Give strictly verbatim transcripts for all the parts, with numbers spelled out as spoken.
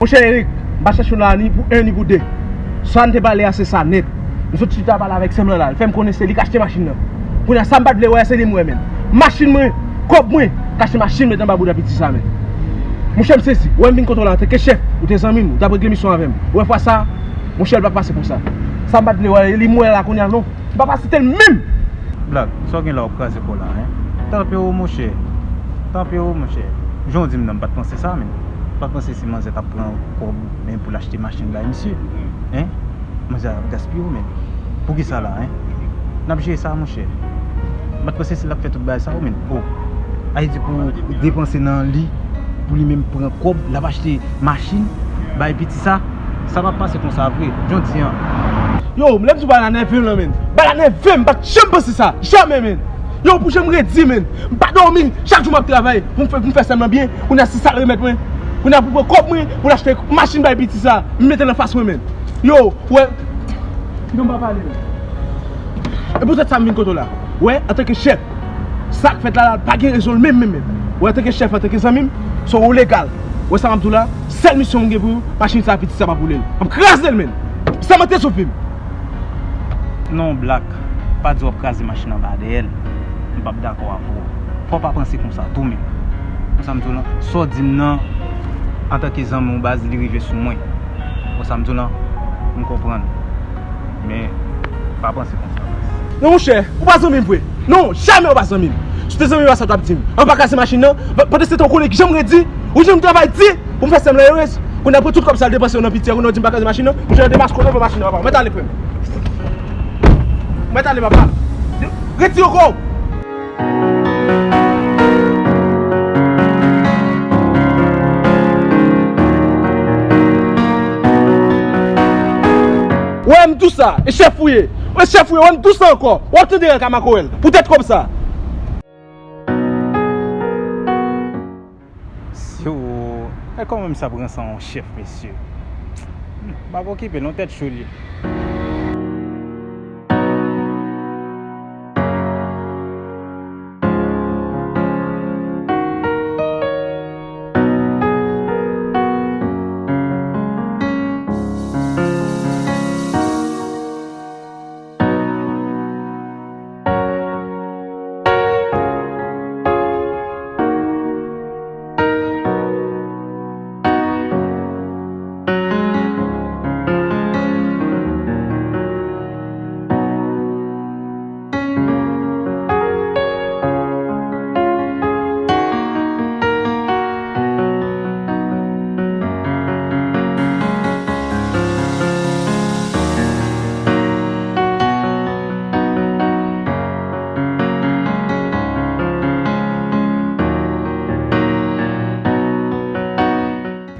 Monchè Eric, m pa chèche w la ni pou en ni pou de. Sa n te pale a, se sa nèt. M sot chita pale avèk sè m lan la, l fè m konnen se li k achte machin nan. Kounye a, sa m pa t vle wè a, se li m wè, menn. Machin mwen, kòb mwen, k achte machin mete anba bouda piti sa, menn. Monchè, m sezi. Ou wè m vin kote w la antanke chèf, ou te zanmi m, ou t ap regle misyon avè m. Ou wè fwa sa, monchè, l p ap pase konsa. Sa m pa t vle wè, e li m wè la kounye a, non. M pa pa site l menm. Black, sa w gen la w ap kraze kò w la, en? Tanpri w, monchè. Tanpri w, monchè. Jan w di m nan, m pa t panse sa, menn. M pa t panse si manzè t ap pran kòb, men pou l achte machin bay misye. En? Manzè ap gaspiye w, menn. Poukisa la, en? N ap jere sa, monchè. M pa t panse si l ap fè tout bagay sa, wi, menn. O. Ayiti pou depanse nan li, pou li menm pran kòb, l ap achte machin, bay piti sa. Sa p ap pase konsa vre. Jan w di an. Yo, lè m di w bagay la nève m lan, menn. Bagay la nève m, m pa t janm panse sa. Jamè, menn. Yo, pou jan m redi, menn. M pa dòmi. Chak jou m ap travay pou m fè, pou m fè sè m lan byen. Kounye a, se sa l remèt mwen. Kounye a, pou l pran kòb mwen, pou l achte machin bay piti sa. M mete l anfas mwen, menn. Yo, wè. Kite m pa pale, menn. E poutèt sa m vin kote w la. Wè, antanke chèf. Sa k fèt la, la, pa gen rezon l menm, menm, menm. Wè, antanke chèf, antanke zanmi m, se yon ilegal. Wè sa m ap di w la, sèl misyon m gen pou machin sa, piti sa p ap woule l. M ap kraze l, menn. Sa mante sou fi m. Non, Black, pa di w ap kraze machin anba dèyè l. M p ap dakò avè w. Fò w pa panse konsa tou, menn. Konsa m di w lan, sa w di m nan, antanke zanmi w baz, li rive sou mwen. Konsa m di w lan, m konprann. Men, pa panse konsa, baz. Non, monchè, ou pa zanmi m vre. Non, jamè ou pa zanmi m. Si w te zanmi m, pa sa w t ap di m. An pa kraze machin nan. Pa-, pandan se tan ou konnen ki jan m redi, ou jan m travay di, pou m fè sè m lan erez. Kounye a, pran tout kòb sa l depanse yo nan piti a, kounye a w di m pa kraze machin nan. Monchè, demaske w, pran machin nan, papa. Mèt ale, frè m. Mèt ale, papa. Retire kò w. Wè m di w sa, e chèf ou ye. Wè chèf ou ye, wè m di w sa ankò. W ap tande rèl ka makorèl. Poutèt kòb sa. Yo, e kòman misye ap ranse yon chèf, mesye? Hmm, m ap okipe l, yon tèt cho li ye.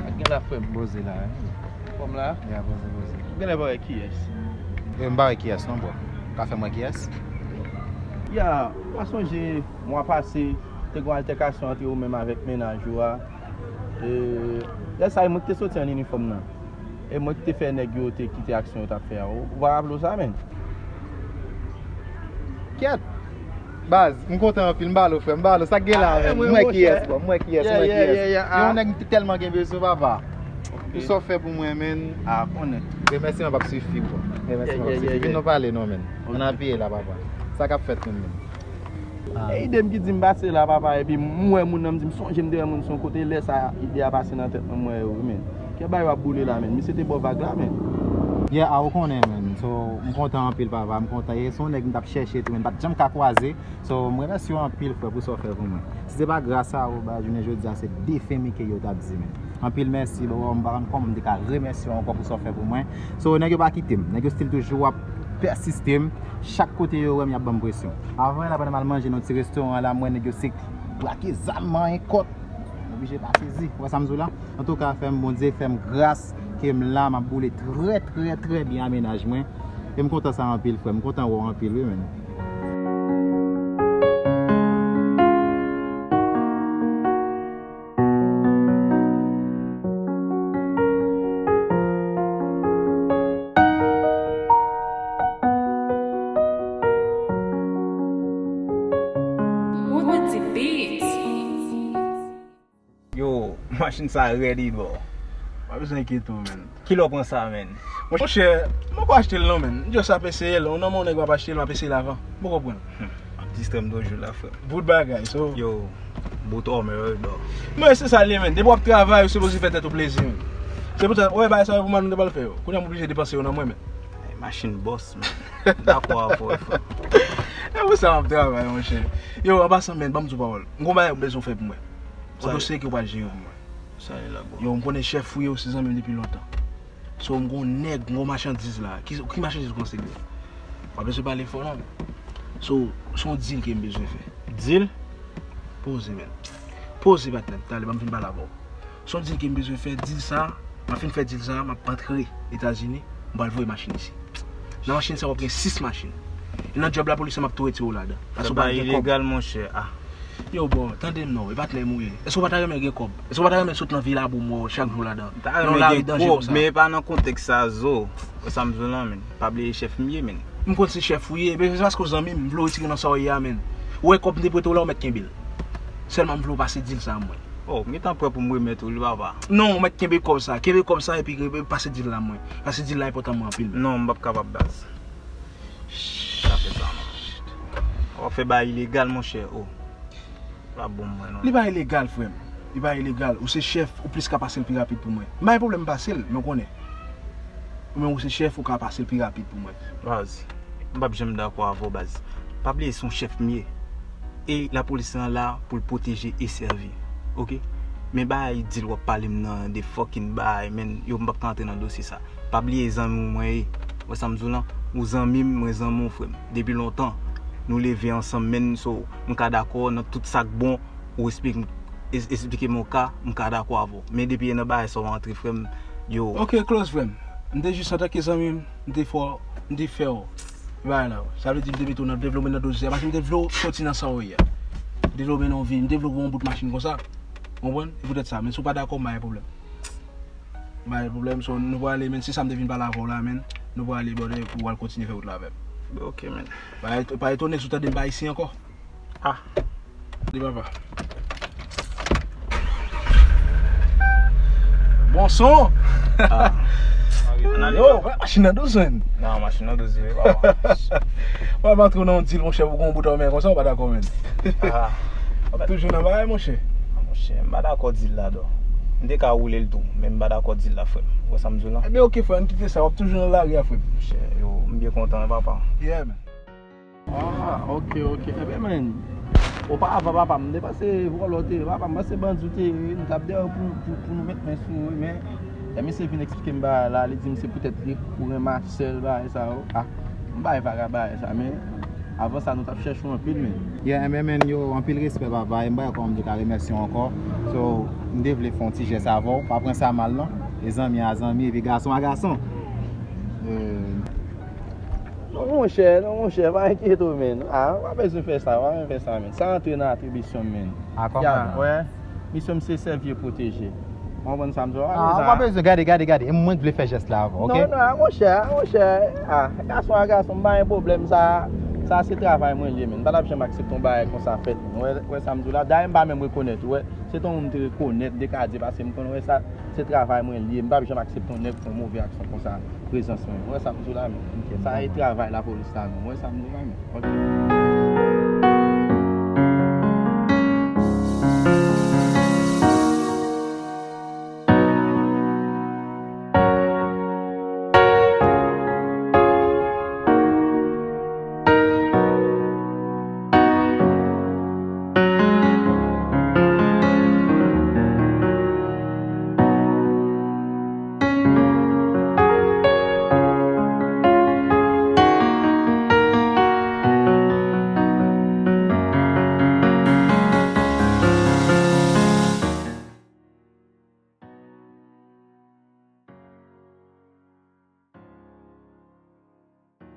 Ak gen la frè m poze la, wi. Fòm la? Ya, poze, poze. Ou genlè pa wè kiyès? E, m pa wè kiyès non, bro. Ou ka fè m wè kiyès? Ya, m pa sonje mwa pase, te gen yon altèkasyon ant ou menm avèk mennaj ou a. E, lè sa a, e mwen ki te soti an inifòm nan. E mwen ki te fè nèg yo te kite aksyon yo t ap fè a. Ou, ou pa raple w sa, menn? Kèt! Baz, m kontan anpil, m balo, frè, m balo. Sa k gen la, menn? M wè kiyès, bro. M wè kiyès, m wè kiyès. Gen yon nèg m te tèlman gen bezwen, papa. Pou sa w fè pou mwen, menn. A, konnen. Remèsiman p ap sifi, bro. Remèsiman p ap sifi. Vin nou pale non, menn. Ann apiye la, papa. Sa k ap fèt, menn, menn? E ide m ki di m pase la, papa, epi m wè moun nan, m di m sonje m te wè moun se yon kote, lè sa ide a pase nan tèt mwen, m wè yo, wi, menn. Kè bagay yo ap boule la, menn. Misye te ba w vag la, menn. Yeah, a, ou konnen, menn. So, m kontan anpil, papa, m kontan. E se yon nèg m t ap chèche tou, menn, m pa t janm ka kwaze. So, m remèsye w anpil, frè, pou sa w fè pou mwen. Si se pa gras a ou, ba, jounen jodi a, se defen Mike yo t ap di, menn. Anpil mèsi, bro, m pa konn kòman m te ka remèsye w ankò pou sa w fè pou mwen. So, nèg yo pa kite m. Nèg yo still toujou ap pèsiste m. Chak kote yo wè m, y ap ban m presyon. Avan yè la, pandan m al manje nan ti restoran la, m wè nèg yo se brake zam, manyen kòt. M oblije pa sezi. Ou wè sa m di w la? Antouka, frè m, Bondye fè m gras ke m la, m ap boule trè, trè, trè byen a mennaj mwen. E m kontan sa anpil, frè m. M kontan wè w anpil, wi, menn. Yo, machin sa rèd, bro. Pa bezwen enkyete w, man. Kilè w pran sa, man? Monchè, m poko achte l non, man. M just ap eseye l. Yon nonm yon nèg m ap achte l, m ap eseye l avan. M poko pran l. Ap distrè m toujou la, frè m. Bout bagay, so. Yo, bout òmè yo dò. Mwen, se sa l ye, man. Depi w ap travay, ou sipoze fè tèt ou plezi, man. Se pou sa, ou wè bagay sa yo pou mwen, nou te pral fè yo. Kounye a m oblije depanse yo nan mwen, man. Machin bòs, man. Dakò avè w, frè. E pou sa m ap travay, monchè. Yo, an pasan, man, ban m di w pawòl. M gon bagay ou bezwen fè pou mwen. Yon dosye ke w pral jere pou mwen. Sa e la, bro. Yo, m konnen chèf fouye w se zanmi m depi lontan. So, m gon nèg, m gon machandiz la. Ki, ki machandiz ou panse l ye? W pa bezwen pale fò non. So, se yon deal ke m bezwen fè. Deal? Poze, man. Poze, patnè m. Talè, ban m fin pale avè w. Se yon deal ke m bezwen fè. Deal sa, m ap fin fè deal sa, m ap antre Etazini, m pral voye machin isi. Nan machin sa, w ap gen sis machin. E nan djòb lapolis la, m ap tou retire w ladan. Paske w pa gen kòb. Ilegal, monchè. Ah. Yo, bro, tande m non, e patnè m ou ye. Èske w pa ta renmen gen kòb? Èske w pa ta renmen sot nan vil a boum wè w chak jou ladan? Nan yon lari danje konsa. Men e pa nan kontèks sa, Zo. Wè sa m di w lan, men. Pa bliye chèf m ye, men. M konn se chèf ou ye, men se paske w zanmi m, m vle w retire nan sa w ye a, men. Ou wè kòb m te prete w la, ou mèt kenbe l. Sèlman m vle w pase deal sa mwen. Oh, m gentan prè pou m remèt ou li, papa. Non, ou mèt kenbe kòb sa. Kenbe kòb sa epi re- pase deal la mwen. Pase deal la enpòtan mwen anpil. Non, m p ap kapab, baz. Pa fè sa, non. W ap fè bagay ilegal, monchè. Oh. Pa bon mwen, non. Li pa ilegal, frè m. Li pa ilegal. Ou se chèf, ou plis ka pase l pi rapid pou mwen. M pa gen pwoblèm pase l, men w konnen. Ou menm ou se chèf, ou ka pase l pi rapid pou mwen. Baz, m p ap janm dakò avè w, baz. Pa bliye se yon chèf m ye. E lapolis lan la pou l pwoteje e sèvi. Oke? Men bagay deal w ap pale m nan de fucking bagay, men yo m p ap ka antre nan dosye sa. Pa bliye zanmi w mwen ye. Wè sa m di w lan? Ou zanmi m, mwen zanmi w, frè m. Depi lontan, nou leve ansanm, men so, m ka dakò nan tout sa k bon, ou esplike m, es- esplike m yon ka, m ka dakò avè w. Men depi e nan bagay sa w antre, frè m, yo. Ok, close, frè m. M te jis antanke zanmi m, m te fè w, m te fè w bagay la. Sa vle di m te mete w nan, devlope nan dosye a, paske m te vle w soti nan sa w ye a. M te vle w mennen yon vi, m te vle w gen yon bout machin konsa. Ou konprann? E poutèt sa, men si w pa dakò, m pa gen pwoblèm. M pa gen pwoblèm, so nou prale, men se sa m te vin pale avè w la, men nou prale, brother, pou w al kontinye fè wout la avè m. Ok, men. Pa, pa etone si w tande m pa isi ankò. Ah. Li papa. Bon son! Ah. Yo, machin nan dous, men. Non, machin nan dous, wi, papa. Mwen ap antre w nan yon deal, monchè, pou gon bout an men konsa, ou pa dakò, men. Ah. W ap toujou nan bagay, monchè. Monchè, m pa dakò deal la, dò. M te ka woule l tou, men m pa dakò deal la, frè m. Ou wè sa m di w lan? Ebyen, ok, frè, ann kite sa, w ap toujou nan lari a, frè m. Monchè, yo, m byen kontan, wi, papa. Yeah, man. Ah, ok, ok. Ebyen, men, oparavan, papa, m te panse vòlò w te ye, papa, m panse bandi w te ye, wi. M t ap dèyè w pou, pou, pou nou met men sou ou, wi, men, lè misye vin eksplike m bagay la, li di m se poutèt li, kouran Masèl, bagay sa yo. Ah, m bay vag a bagay sa, men, avan sa, nou t ap chèche w anpil, men. Yeah, ebyen, men, yo, anpil respè, papa, e m pa wè kòman m te ka remèsye w ankò. So, m te vle fè yon ti jès avè w, pa pran sa mal, non. E zanmi a zanmi, epi gason a gason. Eh, Non, monchè, non, monchè, pa enkyete w, men. Ah, w pa bezwen fè sa, w pa bezwen fè sa, men. Sa rantre nan atribisyon m, men. Ah, kòmandan. Ya, wè. Misyon m se sèvi e pwoteje. Ou konprann sa m di w la? Ah, ou pa bezwen, gade, gade, gade. E mwen k vle fè jès la avè w, ok? Non, non, ah, monchè, ah, monchè. Ah, gason a gason, m pa gen pwoblèm sa. Sa se travay mwen l ye, men. M pa t ap janm aksepte yon bagay konsa fèt, men. Wè, wè sa m di w la? Dayè m pa menm rekonèt ou, wè. Se t yon moun m te rekonèt, m te ka di, paske m konn wè sa, se travay mwen l ye. M p ap janm aksepte yon nèg fè yon move aksyon konsa. Prezans mwen. Ou wè sa m di w la, men. Sa e travay lapolis la, men. Ou wè sa m di w la, men. Ok.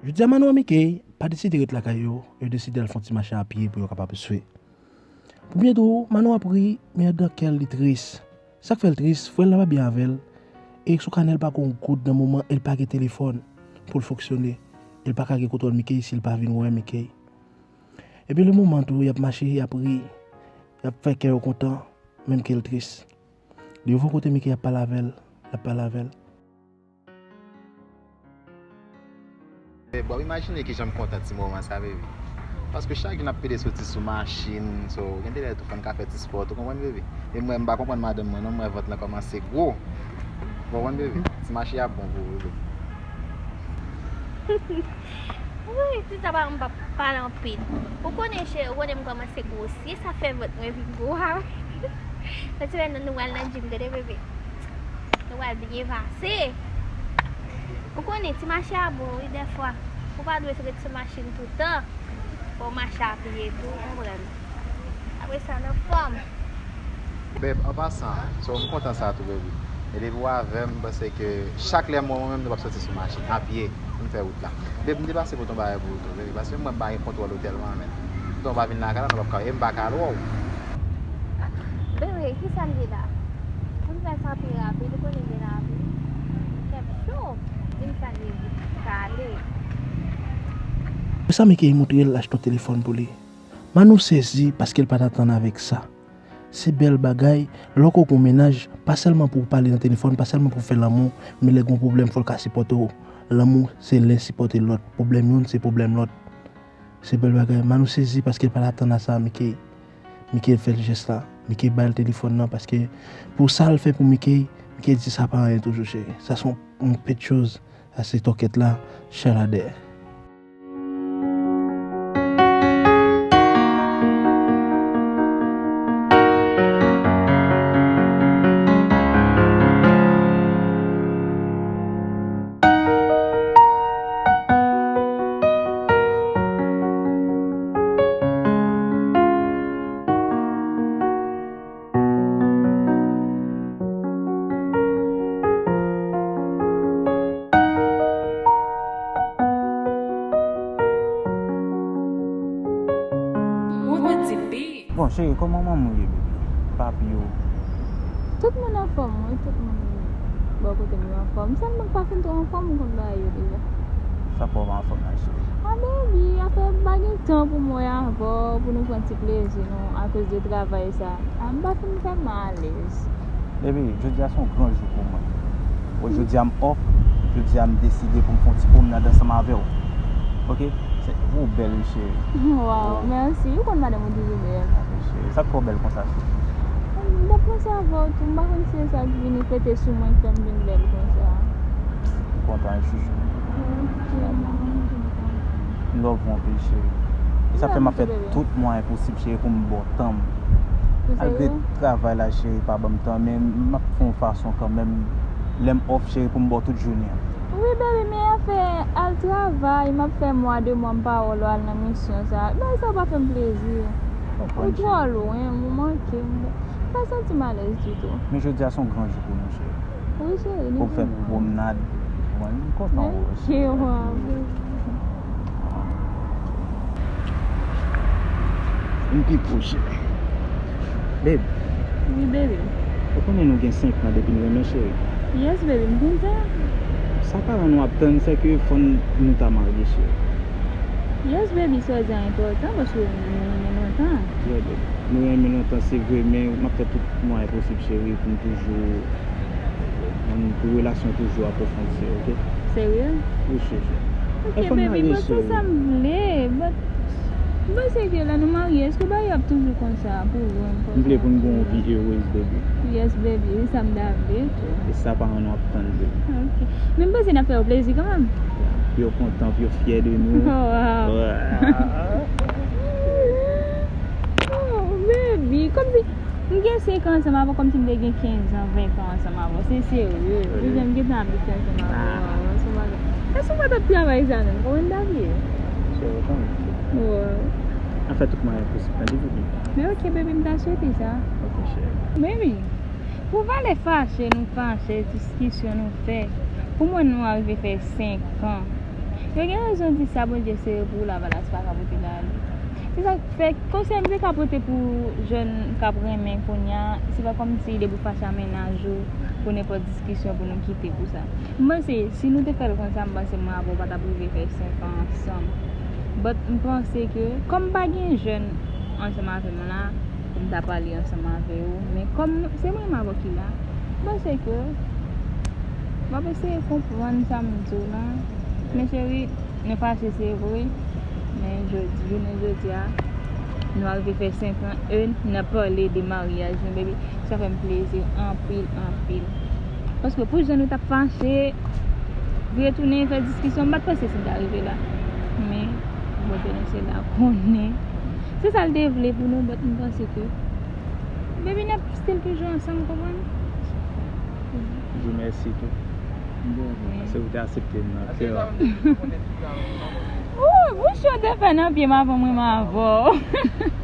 Jodi a Mano ak Mickey pa deside ret lakay yo, yo deside al fè yon ti mache a pye pou yo kapab swe. Pou byen di w, Mano ap ri, men anndan kè l li tris. Sa k fè l tris, frè l la pa byen avè l, e sou kanè l pa gen yon goud nan moman e l pa gen telefòn pou l fonksyone, e l pa ka gen kontwòl Mickey si l pa vin wè Mickey. Epi le moman tou, y ap mache, y ap ri, y ap fè kè yo kontan, menm ke l tris. Li rive yon kote Mickey ap pale avè l, l ap pale avè l. Babe, w ap imajine kijan m kontan ti moman sa, baby. Paske chak jou n ap pede soti sou machin, so, gen de lè tou fò n ka fè ti spò tou, konprann, baby? E mwen, m pa konprann madanm mwen non, m wè vant lan kòmanse gwo. Ou konprann, baby? Ti mache a bon pou ou, baby. Wi, ti sa pa, m pa pale anpil. Ou konnen, cheri, ou konnen m kòmanse gwosye, sa fè vant mwen vin gwo a. Nan semèn nan, nou pral nan gym, tande, baby. Nou pral byen pase. Ou konnen, ti mache a bon, wi, dèfwa. Ou pa dwe ret sou machin toutan. Fò w mache a pye tou, ou konprann. Apre sa, n anfòm. Babe, an pasan, so, m kontan sa tou, baby. E depi w avè m, m panse ke chak lè m wè w, mwen menm, nou p ap soti sou machin, a pye, pou n fè wout la. Babe, m te pase pou t yon bagay pou ou tou, baby, paske mwen, m pa gen kontwòl otèl mwen, men. Toutan w pa vin lakay la, nou p ap ka, e m pa ka al wè w. Bebe, kisa m di la? Pou n fè sa pi rapid, ou konnen gen lavi. Kèm cho, di m sa l ye vit, pale. Sa Mickey montre l achte yon telefòn pou li. Manou sezi paske l pa t atann avèk sa. Se bèl bagay, lè w gon mennaj, pa sèlman pou w pale nan telefòn, pa sèlman pou w fè lanmou, men lè gon pwoblèm, fò l ka sipòte w. Lanmou, se lè sipòte lòt. Pwoblèm youn, se pwoblèm lòt. Se bèl bagay. Manou sezi paske l pa t atann a sa, Mickey. Mickey fè l jès la. Mickey bay l telefòn nan paske pou sa l fè pou Mickey, Mickey di sa pa anyen toujou, cheri. Sa se yon, yon pèt choz. Sa se tòkèt la, chaladè. Bon, cheri, kòman manman w ye, baby? Papi w? Tout moun anfòm, wi, tout moun bò kote m yo anfòm. Sèlman m pa fin twò anfòm, ou konn bagay yo deja. Sa k fè w pa anfòm la, cheri? A, baby, afè pa gen tan pou mwen avè w, pou nou pran ti plezi nou, akoz de travay sa. A, m pa fin tèlman alèz. Baby, jodi a se yon gran jou pou mwen. Bon, jodi a m off, jodi a m deside pou m fè yon ti pwomnad ansanm avè w. Oke? Se, ou bèl, wi, cheri. Waw, mèsi. Ou konn madanm ou toujou bèl. Oke, cheri. Sa k fè w bèl konsa, cheri? M t ap panse avè w tou. M pa konn si se sa k vini pete sou mwen k fè m vin bèl konsa. M kontan, wi, chouchou. Oke, m kontan. M love ou anpil, cheri. E sa fè m ap fè tout mwayen posib, cheri, pou m ba w tan m. Malgre travay la, cheri, pa ban m tan, men m ap fè yon fason kanmenm. Lè m off, cheri, pou m ba w tout jounen an. Wi, baby, men afè al travay, m ap fè mwa, de mwa, m pa wè w, al nan misyon sa. Bagay sa pa fè m plezi. Ou twò lwen, ou manke m. M pa santi m alèz ditou. Men jodi a se yon gran jou pou nou, cheri. Wi, cheri, li pou fè pwomnad. Mwen, m kontan wè w, cheri. M pi pwoche. Babe. Wi, baby. Ou konnen nou gen senk an depi n renmen, cheri. Yes, baby, m kontan. Sa paran nou ap tann, se ke fò n, nou ta marye, cheri. Yes, baby, sa w di a enpòtan paske nou renmen lontan. Yeah, baby. Nou renmen lontan, se vre, men m ap fè tout mwayen posib, cheri, pou m toujou, pou relasyon toujou apwofondi, oke? Serye? Wi, cheri. Oke, baby, but se sa m vle, but m panse ke lè nou marye, èske bagay yo ap toujou konsa pou ou menm? M vle pou n gen yon vi erez, baby. Yes, baby, se sa m ta vle tou. E sa paran nou ap tann, baby. Oke. Men m panse n ap fè yo plezi kanmenm. Pou yo kontan, pou yo fyè de nou. Oh, wow. Oh, baby, kòmsi m gen senk an ansanm avè w, kòmsi m te gen kenz an, ven an ansanm avè w. Se serye. Ou jan m gentan abitye ansanm avè w. Èske w pa t ap travay sa menm? Kòman n ta fè? Cheri, ou konnen. Wow. N ap fè tout mwayen posib, tande, baby? Men oke, baby, m ta swete sa. Oke, cheri. Baby, pou valè fache nou fache, diskisyon nou fè, pou mwen nou arive fè senk an. Yo gen rezon di sa Bondye sere pou ou, lavalas pa ka pote l ale. Se sa k fè konsèy m te ka pote pou jèn k ap renmen kounye a, se pa kòmsi depi w fache a mennaj ou, pou nenpòt diskisyon pou nou kite pou sa. M panse, si nou te fè l konsa, m panse mwen avè w pa t ap rive fè senk an ansanm. But m panse ke, kòm pa gen jèn ansanm avè m la, pou m ta pale ansanm avè w, men kòm se mwen menm avè w ki la, m panse ke M ap eseye konprann sa m di w la. Men cheri, nou fache se vre. Men jodi, jounen jodi a, nou arive fè senk an e n ap pale de maryaj nou, baby. Sa fè m plezi anpil, anpil. Paske pou jan nou t ap fache, vire tounen, fè diskisyon, m pa t panse si n ta rive la. Men, Bondye nan syèl la konnen. Se sa l te vle pou nou, but m panse ke, baby, n ap still toujou ansanm, w konprann? Toujou mèsi tou. Paske ou te aksepte m nan kè w. Ooh, bouch yo te fè nan pye m avan m renmen avè w.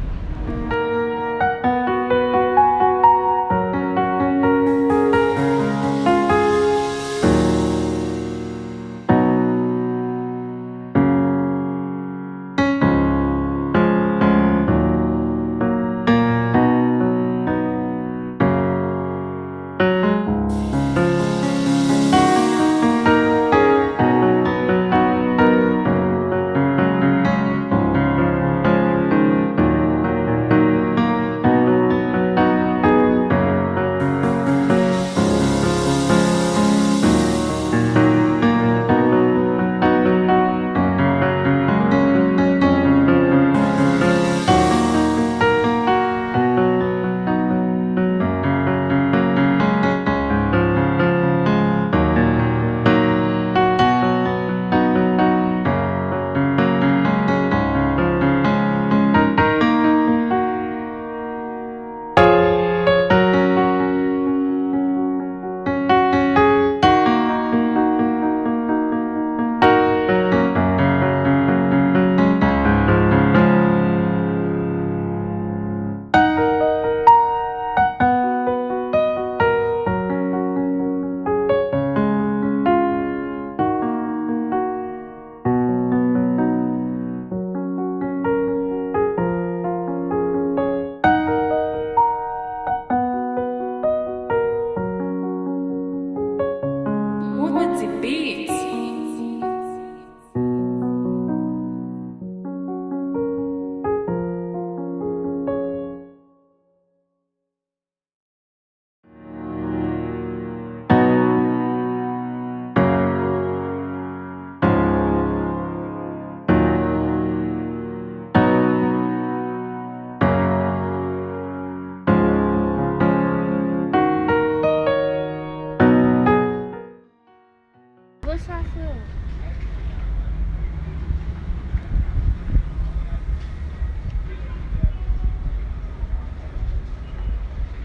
Bonswa, freo.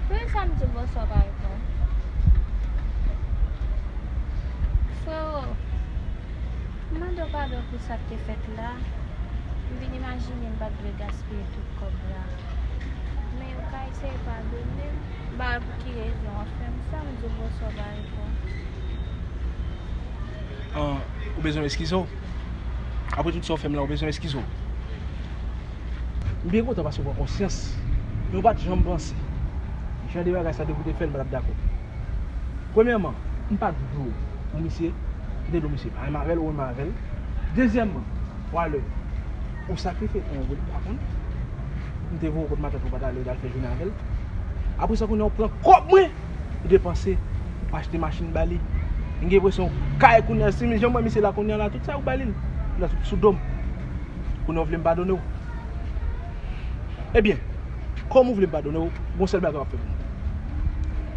Poukisa m di w bonswa, w pa reponn? Freo, m mande w padon pou sa k te fèt la. M vin imajine m pa t dwe gaspiye tout kòb la. Men ou ka eseye padone m. M pa wè pou ki rezon w ap fè m sa, m di w bonswa, w pa reponn. An, ou bezwen eskize w? Apre tout sa w fè m la, ou bezwen eskize w? M byen kontan paske w pran konsyans. Men ou pa t janm panse. Jan de bagay sa depi w te fè l, m pa t ap dakò. Premyèman, m pa t dwe w pou misye, m te dwe w misye pa renmen avè l, ou renmen avè l. Dezyèmman, w alè, ou sakrifye tan w pou li pa konn. M te voye w kot matant ou pa t ale, ou t al fè jounen avè l. Apre sa, kounye a w pran kòb mwen, ou depanse, ou achte machin ba li. M gen enpresyon, kay kounye a, si jan m wè misye la kounye a la, tout sa ou ba li, la sou, sou do m. Kounye a w vle m padone w. Ebyen, kòm ou vle m padone w, gon sèl bagay w ap fè pou mwen.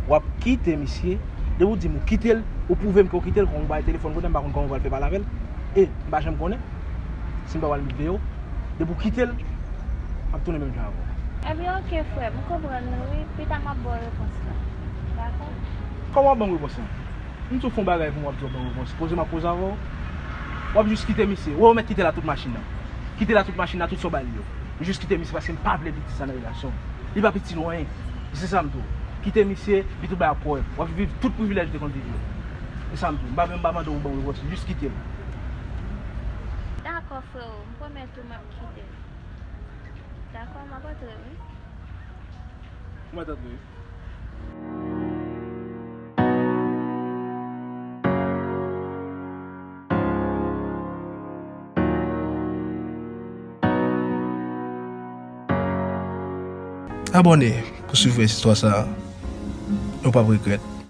W ap kite misye, depi w di m ou kite l, ou pwouve m ke w kite l, kòm ou bay telefòn kote m, m pa konn kòman w pral fè pale avè l. E m pa janm konnen si m pa pral veye w. Depi w kite l, m ap tounen menm jan avè w. Ebyen, oke, frè m, m konprann ou, wi. Pita m ap ba w repons lan. Dakò? Kòman w ap ban m repons lan? M di w fè yon bagay pou m, w ap di w ap ban m repons. Poze m ap poze avè w. W ap jis kite misye. Ou mèt kite l ak tout machin nan. Kite l ak tout machin nan, tout sa w ba li yo. Ou jis kite misye paske m pa vle piti sa nan relasyon. Li pa piti nou anyen. Se sa m di w. Kite misye, li tout bagay ap kòrèk. W ap viv tout privilèj ou te konn viv yo. Se sa m di w. M pa menm pa mande w ban m repons. Jis kite l. Dakò, freo. M pwomèt ou m ap kite l. Dakò, m ap antre, wi. Ou mèt antre, wi. Abòne pou swiv rès istwa sa a. Ou p ap regrèt.